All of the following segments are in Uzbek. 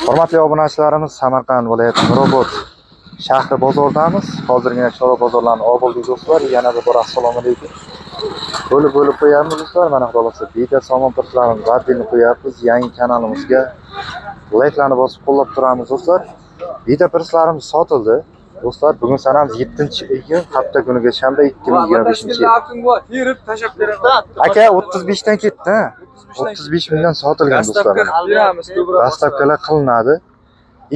Hurmatli obunachilarimiz, Samarqand viloyati Nurobod shahri bozoridamiz. Hozirgina chorva bozorlarini oldik do'stlar. Yana bir bor assalomu alaykum. Bo'lib bo'lib qo'yamiz do'stlar. Mana xudo xohlasa beda somon pirslarimiz отдельно qo'yapmiz. Yangi kanalimizga layklarni bosib qo'llab turamiz do'stlar. Beda pirslarimiz sotildi. Do'stlar, bugun sanamiz 7-iyun, hafta kuniga shanba 2025-yil. Terib tashlab beraman. Aka 35 dan ketdi, ha? 35 mingdan sotilgan do'stlar. Доставка qilib beramiz, ko'proq. Доставка lar qilinadi.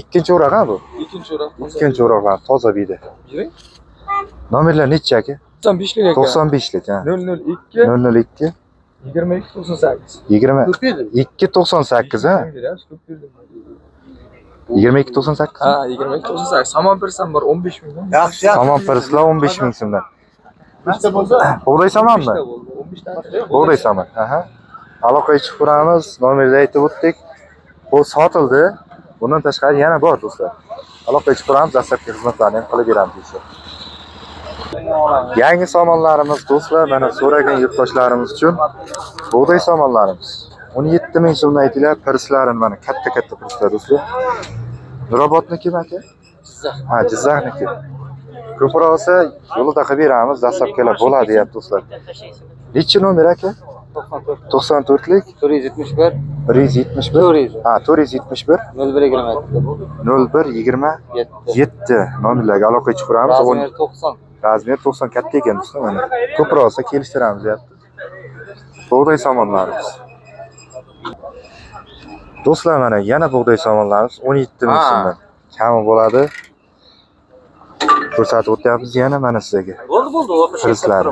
Ikkinchi o'roq ha bu? Ikkinchi o'roq. Ikkinchi o'roqlar toza biydi. Bering. Nomerlar nechi aka? 95 lik aka. 95 lik ha. 002 002 22 98. 22 98 ha. Beramiz, ko'p berdim. 22 98. Ha, 22 98. Somon bersam bor 15 mingdan. Yaxshi, yaxshi. Somon pirslar 15 ming so'mdan. Nechta bo'lsa? Bug'doy somonmi? 15 ta bo'ldi. 15 ta. Bug'doy somon. Aha. Aloqaga chiqib ko'ramiz. Nomerni aytib o'tdik. Bu sotildi. Bundan tashqari yana bor do'stlar. Aloqaga chiqib ko'ramiz, dastlabki xizmatlarni ham qilib beramiz do'stlar. Yangi somonlarimiz do'stlar, mana so'ragan yurtdoshlarimiz uchun bug'doy somonlarimiz 17 ming so'mdan aytinglar, pirslarini mana katta-katta pirslar do'stlar. Nurobodnikimi aka? Jizzax. Ha, Jizzaxniki. Ko'proq olsa yo'lida qilib beramiz, доставка lar bo'ladi deyapti do'stlar. Nechi nomer aka? 94. 94lik 471 171 400. Ha, 471 01 22 01 27 7. nomerlarga aloqaga chiqaramiz. Размер 90. Размер 90 katta ekan do'stlar mana. Ko'proq olsa kelishtiramiz deyapti. Bug'doy somonlarimiz. Do'stlar mana yana bug'doy somonlarimiz 17 ming Ha. so'mdan. Kami bo'ladi. Ko'rsatib o'tyapmiz yana mana sizlarga. Bo'ldi, bo'ldi. Pirslar.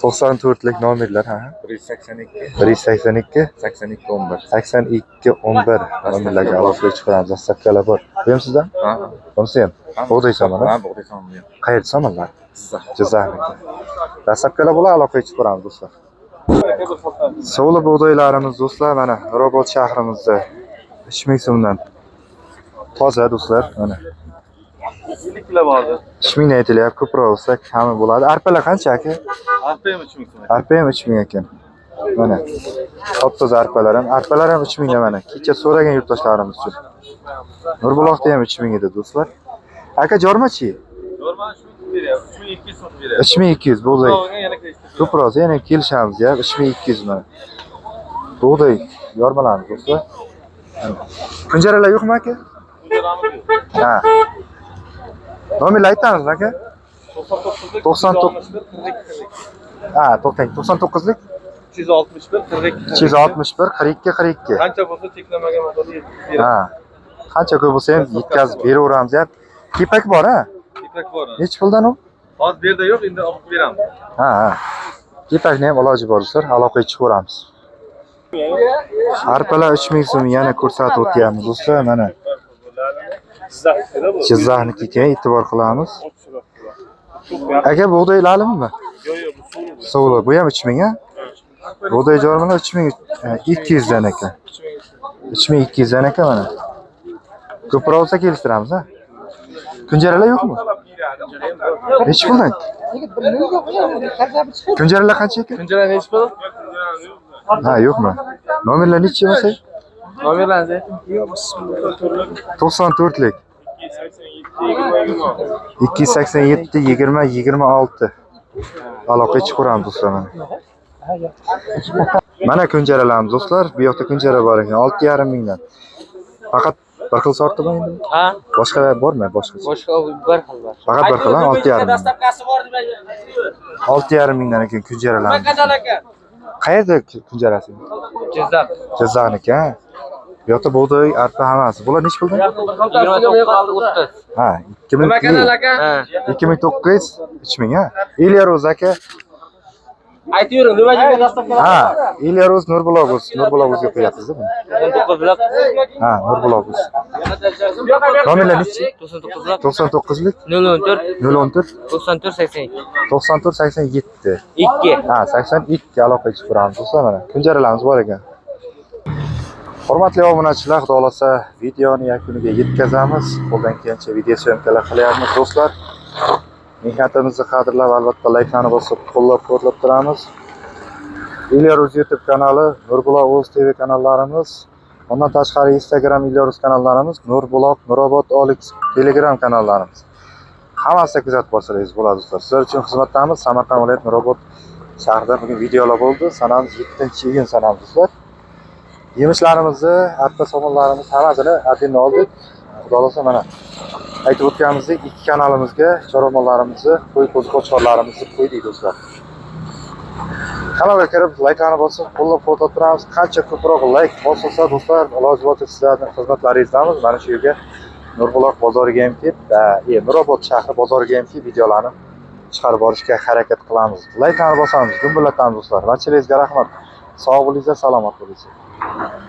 94lik nomerlar ha. 182 182 82 11. 82 11 nomerlarga aloqaga chiqaramiz. Доставка lar bor. Bu ham sizdan? Ha. Bunisi ham. Bug'doy somon. Ha, bug'doy somon. Qayerda somonlar? Jizzax. Jizzaxniki. Доставка lar bo'ladi, aloqaga chiqib ko'ramiz do'stlar. Sovli bug'doylarimiz do'stlar mana Nurobod shahrimizda 3000 so'mdan. Toza do'stlar mana. 50 kilo bordi. 3000 aytilyapti, ko'proq bo'lsa kami bo'ladi. Arpalar qancha aka? Arpa ham 3000 so'm. Arpa ham 3000 ekan. Mana. Top-toza arpalar ham, arpalar ham 3000 da mana. Kecha so'ragan yurtdoshlarimiz uchun. Nurbuloqda ham 3000 edi do'stlar. Aka jormachi? Yorma 3000 beryapti. 3200 so'm beryapti. 3200 bug'doy. Yana kelishtirib. Ko'proq bo'lsa yana kelishamiz ya. 3200 mana. Bug'doy yormalarimiz do'stlar. Kunjaralar yo'qmi aka? Ha. Nomerni aytamizmi aka? 99 Ha, to'xtang. 99lik 361 42 361 42 42. Qancha bo'lsa cheklamagan mablag'da yetkazib beramiz. Ha. Qancha ko'p bo'lsa ham yetkazib beraveramiz ya. Kepak bor ha? Kepak bor. Nechi puldan u? Hozir bu yerda yo'q, endi olib beramiz. Ha, ha. Kepakni ham iloji bor do'stlar, aloqaga chiqaveramiz. Arpalar 3000 so'm yana ko'rsatib o'tyapmiz do'stlar, mana Jizzaxnikida bu. Jizzaxniki ekan, e'tibor qilamiz. Aka bug'doy lalimmi? Yo'q, yo'q, bu suvli. Sovli, bu ham 3000 ha? Bug'doy jormalar 3200 dan ekan. 3200 dan ekan mana. Ko'proq olsa kelishtiramiz ha. Kunjaralar yo'qmi? Nechi puldan? Kunjaralar qancha ekan? Kunjara nechi pul? Ha, yo'qmi? Nomerlar nechi bo'lsa? Nomerlarni 94lik. 287 20 26. Aloqaga chiqaveramiz do'stlar mana. Mana kunjaralarimiz do'stlar. Bu yoqda kunjara bor ekan 6,5 mingdan. Faqat bir xil sortimi endi? Ha? Boshqa bormi? Boshqacha. Boshqa bir xil bor. Faqat bir xil, ha, 6,5 ming. Доставка si bor deb 6,5 mingdan ekan kunjaralarimiz. aka. Qayerda kunjarasi? Jizzax. Jizzaxniki, ha? Bu yoqda bug'doy, arpa hammasi. Bular nechi puldan? 29 30. Ha, 2000 Nima kanal aka? Ha. 2900 3000 ha. Ilyaroz aka. Aytavering, nima joyga доставка? Ha, Ilyaroz Nurbuloq Nurbuloq qo'yapsiz buni. 99 lik. Ha, Nurbuloq. Nomerlar nechi? 99 lik. 99lik 014 014 94 82. 94 87. 2. Ha, 82 aloqaga chiqaramiz do'stlar mana. Kunjaralarimiz bor ekan. Hurmatli obunachilar, xudo xolasa videoni yakuniga yetkazamiz. Qo'ldan kelgancha video съёмка lar qilyapmiz do'stlar. Mehnatimizni qadrlab, albatta layklarni bosib, qo'llab-quvvatlab turamiz. Ilyoruz YouTube kanali, Nurbuloq O'z TV kanallarimiz, undan tashqari Instagram Ilyoruz kanallarimiz, Nurbuloq, Nurobod Olix Telegram kanallarimiz. Hammasida kuzatib borsangiz bo'ladi do'stlar. Sizlar uchun xizmatdamiz. Samarqand viloyati Nurobod shahrida bugun videolar bo'ldi. Sanamiz 7-iyun sanamiz do'stlar. Yemishlarimizni, arpa somonlarimiz hammasini adinni oldik. Xudo xohlasa mana aytib o'tganimizdek ikki kanalimizga chorva mollarimizni, qo'y qo'zi qo'chqorlarimizni qo'ydik do'stlar. Kanalga kirib layklarni bosib, qo'llab-quvvatlab turamiz. Qancha ko'proq layk bosilsa do'stlar, iloji boricha sizlarning xizmatlaringizdamiz. Mana shu yerga Nurbuloq bozoriga ham kelib, Nurobod shahri bozoriga ham kelib videolarni chiqarib borishga harakat qilamiz. Layklarni bosamiz, dumbillatamiz do'stlar. Barchalaringizga rahmat. Sog' bo'linglar, salomat bo'linglar.